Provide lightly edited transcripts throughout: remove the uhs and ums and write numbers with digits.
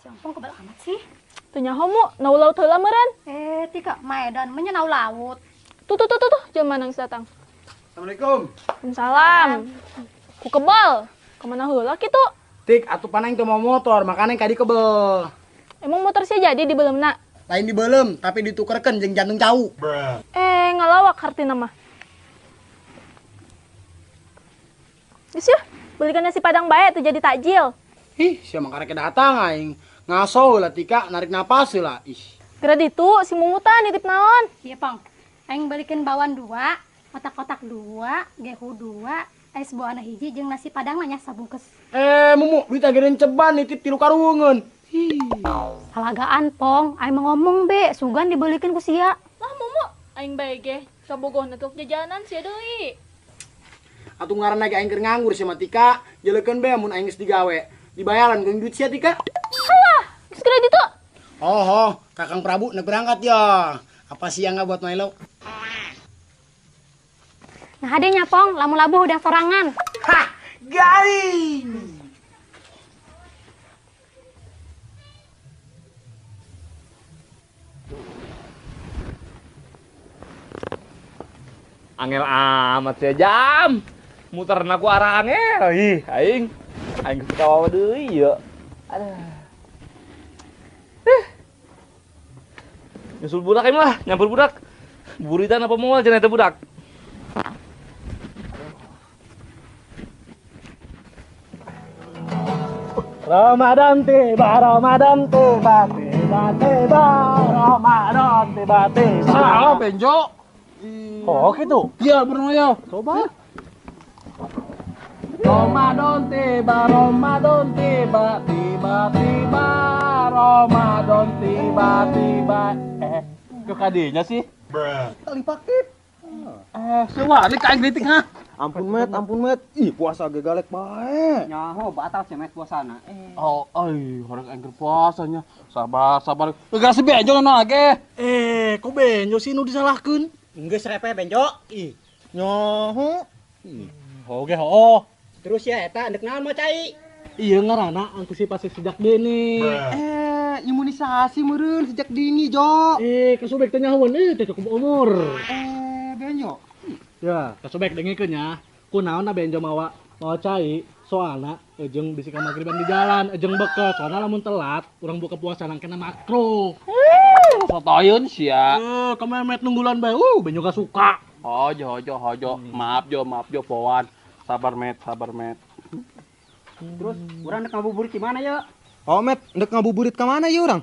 Si Ompong kebal amat sih. Teu nyaho mu, nau laut heula meureun. Eh, Tika, Maedan mah nya nau laut. Tuh tuh tuh tuh, tuh jelema nang datang. Assalamualaikum. Waalaikumsalam. Ku kebal. Kemana heula kitu? Tik, atuh pan aing teu mau motor, makana aing ka dikebel. Emang motor sia jadi dibeuleumna? Lain dibeuleum, tapi ditukerkeun jeung jantung cau. Eh, ngalawak hartina mah. Geus yeuh, belikan nasi padang bae teu jadi takjil. Ih, sia mah karek datang aing. Ngaso heula Tika, narik napas heula. Ih. Geura ditu si Mumutan nitip naon? Iya, Pong. Aing balikin bawan 2, otak-otak 2, gehu 2, es buahna hiji jeung nasi padang mah nya sabungkus. Eh, Mumu, duit ageun ceban nitip 3 karungeun. Ih. Halagaan, Pong. Aing mah ngomong be, sugan dibelikin ku sia. Lah Mumu, aing bae ge kabogohna tuh jajanan sia deui. Atuh ngaranna ge aing keur nganggur sia mah Tika, jelekeun be mun aing geus digawe. Dibayaran ku duit sia Tika. Halah, geus geura ditu. Oh, oh, Kakang Prabu nek berangkat ya. Apa sih yang nggak buat Milo? Nah, adenya Pong, lamun labuh udah sorangan. Hah, garing. Angel amat sia jam. Muter aku arah angel. Ih, aing. Aing geus kawawa deui ya. Aduh. Nyusul budak aing lah, nyampur budak. Buritan apa moal cenah eta budak. Ramadan tiba, Ramadan tiba, tiba tiba, Ramadan tiba tiba. Salah Benjo. Oh gitu? Iya bener ya. Coba. Ramadan tiba, Ramadan tiba, tiba tiba, Ramadan tiba tiba. Ke kadinya sih? Kali pakit. Sewa ini kain kritik ha. Ampun met, ampun met. Ih, puasa ge galek bae. Nyaho batal sih met puasana. Oh, ai, orang aing keur puasanya. Sabar, sabar. Geus si Benjo nu ge. Eh, kok Benjo sih nu disalahkeun? Geus repe Benjo. Ih, nyaho. Oke, hooh. Terus ya eta ndek naon mau cai? Iya ngaranna antisipasi sejak dini. Eh, imunisasi meureun sejak dini, Jo. Eh, kasubek teh nyahoeun teh cukup umur. Eh, Benjo. Ya, kasubek dengikeun nya. Kunaon Benjo mawa mawa cai? Soalna ejeng bisi ka magriban di jalan, ejeng bekel. Soalna lamun telat, urang buka puasa nang kena makro. Sotoyeun sia. Eh, kememet nunggulan bae. Benjo gak suka. Hojo, hojo, hojo. Maaf Jo, powan. Sabar met, sabar met. Terus urang ndek ngabuburit di mana ya? Oh met, ndek ngabuburit ka mana ya urang?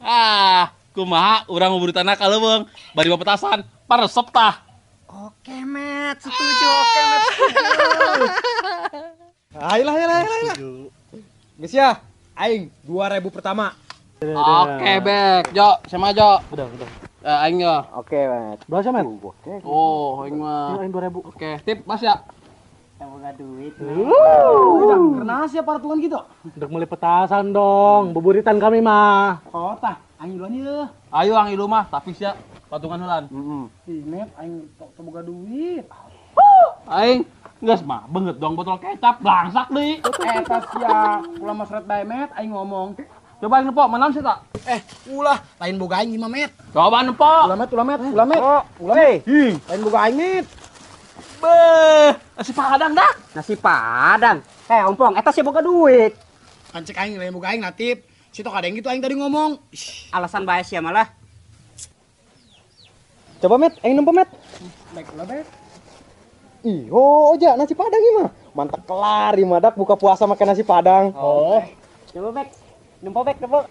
Ah, kumaha urang ngabuburitana ka leuweung, bari petasan, paresep tah. Oke met, setuju. Oke met, setuju. Ayolah, ayolah, ayolah. Geus ya, aing 2000 pertama. Oke, Bek. Jo, sama Jo. Udah, udah. Aing yo. Oke, Met. Berapa sih, Met? Oh, aing mah. Aing 2000. Oke, tip Mas ya. Boga duit. Udah, karena siapa partuan gitu? Untuk beli petasan dong, buburitan kami mah. Oh, tah, aing duluan ye. Ayo aing lu mah, tapi sia patungan heulan. Heeh. Ih, Met, aing teu boga duit. Aing geus mah beungeut dong botol kecap, blangsak deui. Eta sia, ulah masret bae, Met, aing ngomong. Coba aing nempo, mana sih tak? Eh, ulah, lain boga aing mah, Met. Coba nempo. Ulah, Met, ulah, Met, ulah, Met. Ulah, Met. Lain boga aing, Met. Beuh, nasi padang dah. Nasi padang. Eh, Ompong, eta sih boga duit. Kan cek aing lain boga aing natip. Si tok ada yang gitu aing tadi ngomong. Alasan bae sia malah. Coba Met, aing nempo, Met. Baik ulah, Met. Ih, oh, oja nasi padang ieu mah. Mantap kelar ieu mah dak buka puasa makan nasi padang. Oh. Coba, Bek. Nempo, Bek, nempo.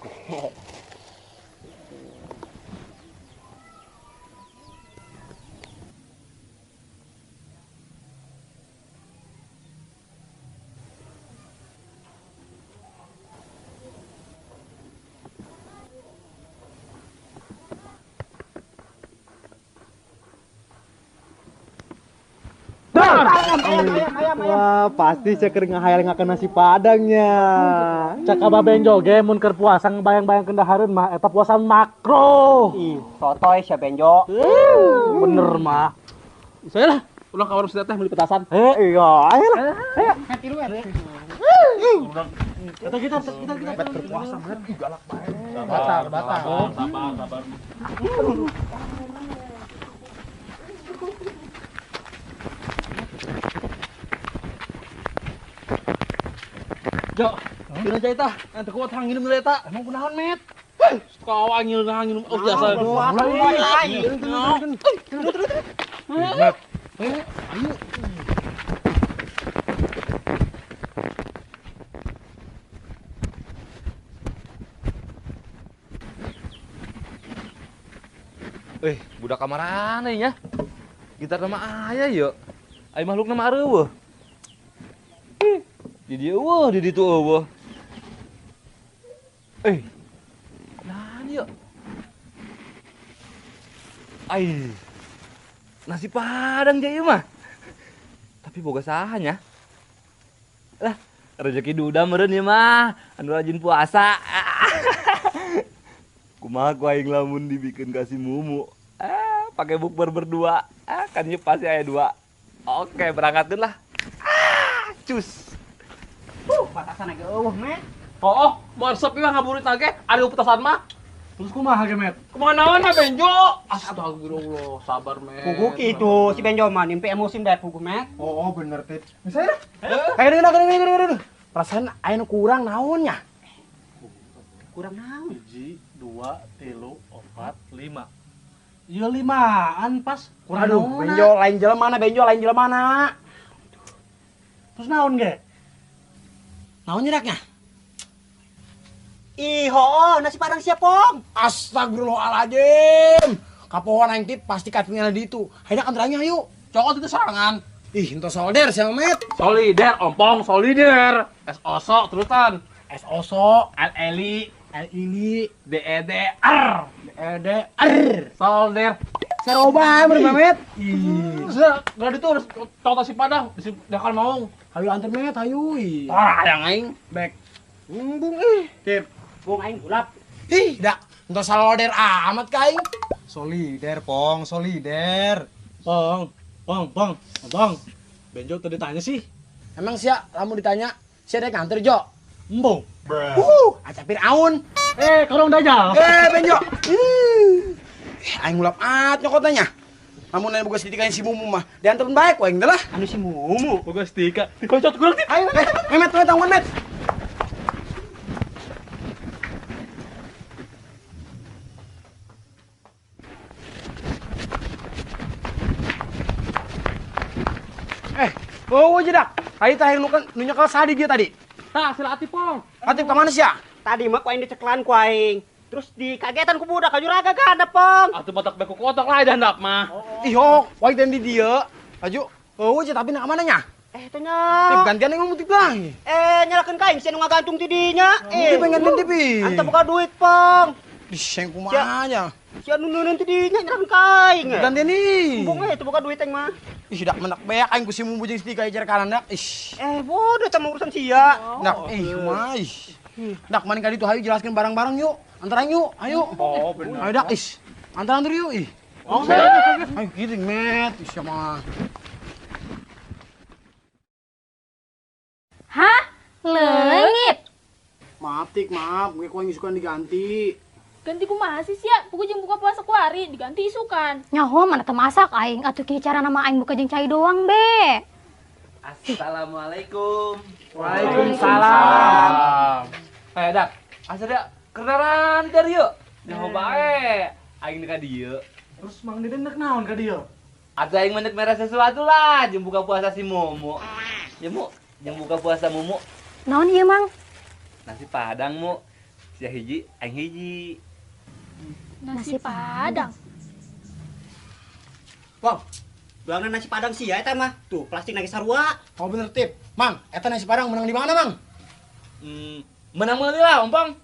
Ayam, ayam. Wah, pasti saya keur ngahayal ngakan nasi padangnya. Cak abah Benjo ge mun keur puasa ngebayang-bayang kendahareun mah eta puasa makro. Ih, sotoy sia Benjo. Bener mah. Saya lah, ulang ka warung teh beli petasan. Iya, ayo lah. Ayo. Tilu. Kita kita kita kita berpuasa Met, galak bae. Batal, batal. Sabar, sabar. Jo, dina cai tah, ente kuat hang nginum deui eta. Emang kunaon, Met? Suka awak nginum oh biasa. Met. Ayo. Budak kamarana nya. Gitar nama aya yeuh. Ai makhluk nama areueuh. Di dieu eueuh, di ditu eueuh. Naon yeuh? Ai. Nasi padang ja ieu mah. Tapi boga saha nya? Lah, rezeki duda meureun ieu mah, anu rajin puasa. Kumaha ku aing lamun dibikeun ka si Mumu. Pakai bukber berdua. Kan ieu pasti aya dua. Oke, berangkatkeun lah. Cus. Petasan ge eueuh, Met. Oh, mau resep ieu mah ngaburit ge, ada petasan mah. Terus kumaha ge, Met? Kumaha naon mah Benjo? Astagfirullah, sabar, Met. Puguh kitu si Benjo mah nimpe emosi daek puguh, Met. Oh, bener Tip. Misalnya dah. Ayo denger. Perasaan aya nu kurang naon nya? Kurang naon? 1, 2, 3, 4, 5. Iya 5an pas. Kurang. Aduh, Benjo lain jelema mana, Benjo lain jelema mana. Terus naon ge? Naon nyeraknya? Ih, hooh, nasi padang siap, Pong. Astagfirullahaladzim. Kapoan aing Tip pasti katinggalan di itu. Hayu antaranya ayo. Cokot itu serangan. Ih, entos solder siapa, Met? Solider, ompong, solider. S osok terusan. S osok, L Eli, L ili, D E D R, D E D R. Solder. Saroba bener, Met. Ih, sudah, enggak itu harus cokot nasi padang, dia kan mau. Hayu antar Met, hayu. Tah, yang aing. Back. Embung ih. Tip. Bung aing gulap. Ih, dak entos solder amat ka aing. Solider, Pong, solider. Pong, pong, pong, pong. Benjo tadi tanya sih. Emang sia lamun ditanya, sia dek nganter, Jo? Embung. Aca Fir'aun. Korong dajal. Benjo. Aing ngulap at nyokotnya. Lamun aya boga sedikain si Mumu mah, dianteun bae ku aing teh lah. Anu si Mumu. Boga sedika. Dikocot kurang Tip. Ayo, Met, Met, tangguan, Met. Oh, jedak. Tadi terakhir nu nyekel sadi dia tadi. Tah, sila Atip, Pong. Atip ka mana sia? Tadi mah ku aing diceklan ku aing. Terus dikagetan ku budak kajuraga gada, Pong. Atuh matak beku kotak lah handap mah. Ih, hok, wae den di dieu. Aju. Oh, je tapi nak mana nya? Teh nya. Tip gantian yang ngomong tip lah. Nyalakeun ka aing sia nu ngagantung ti dinya. Tip gantian tip. Anta boga duit, Pong. Dih, seng kumaha nya. Sia nu neuneun ti dinya nyalakeun ka aing. Gantian nih. Embung teu boga duit aing mah. Ih, dak menak beak aing ku si Mumu jeung Stika ijar kanan dak. Ih. Bodoh sama urusan sia. Dak, ih kumaha ih. Dak maning ka ditu hayu jelaskeun barang-barang yuk. Antaran yuk, ayo. Oh, bener. Ayo dak ih. Antaran antar yuk ih. Oh, ayo gitu, Met. Ih sama. Hah? Leungit. Maaf, Tik, maaf. Gue ku aing isukan diganti. Ganti kumaha sih sia? Puguh jeung buka puasa kuari diganti isukan. Nyaho mana teu masak aing atuh kieu cara nama aing buka jeung cai doang be. Assalamualaikum. Waalaikumsalam. Dak, asa dak kenaran dari yeuh. Nyaho bae. Aing ka dieu. Terus Mang Deden nek naon ka dieu? Atuh aing mah mere sesuatu lah jeung buka puasa si Mumu. Ya Mu, jeung buka puasa Mumu. Naon ieu, Mang? Nasi padang, Mu. Sia hiji, aing hiji. Nasi padang. Pong, doangna nasi padang sia eta mah. Tuh, plastik nage sarua. Oh bener Tip. Mang, eta nasi padang menang di mana, Mang? Menang meuli lah, Ompong.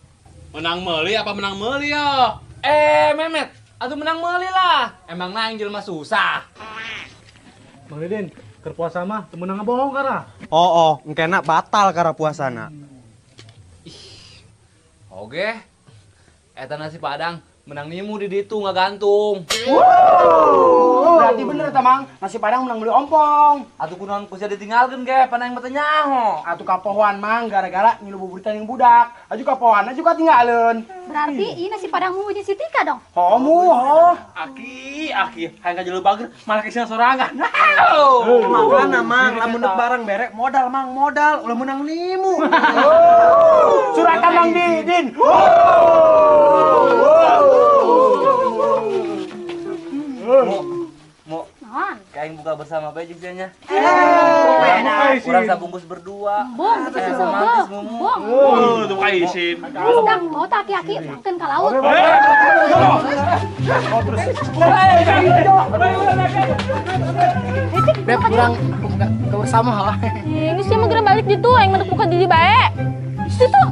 Menang meuli apa menang meuli yo? Memet, atuh menang meuli lah. Emang aing jelema susah. Mang Deden, keur puasa mah teu meunang ngabohong kara. Oh, engkena batal kara puasana. Ih. Oke. Eta nasi padang menang nimu di ditu ngagantung. Wow. Berarti bener ta, Mang. Nasi Padang menang beli ompong. Atuh kunaon ku sia ditinggalkeun ge, pan aing mah teu nyaho. Atuh kapohoan, Mang, gara-gara ngilu buburitan yang budak. Aju kapohoan juga tinggalin. Berarti ini nasi padang mu jeung si Tika dong. Homu, ho. Aki, aki, hayang ka jelema bager malah kisah sorangan. Makana Mang, lamun deuk barang berek modal Mang, modal ulah menang nimu. Suratan Mang Didin. Mo, Naon? kayak buka bersama bae jeung sia nya. Enak. Urang sabungkus berdua. Bong, bisa Romantis seubeuh. ngomong. Bong. Oh, tuh isin. Sedang mau tak aki-aki makan ke laut. Beb, kurang buka bersama lah. Ini sih mau geura balik ditu aing mah buka di bae. Situ.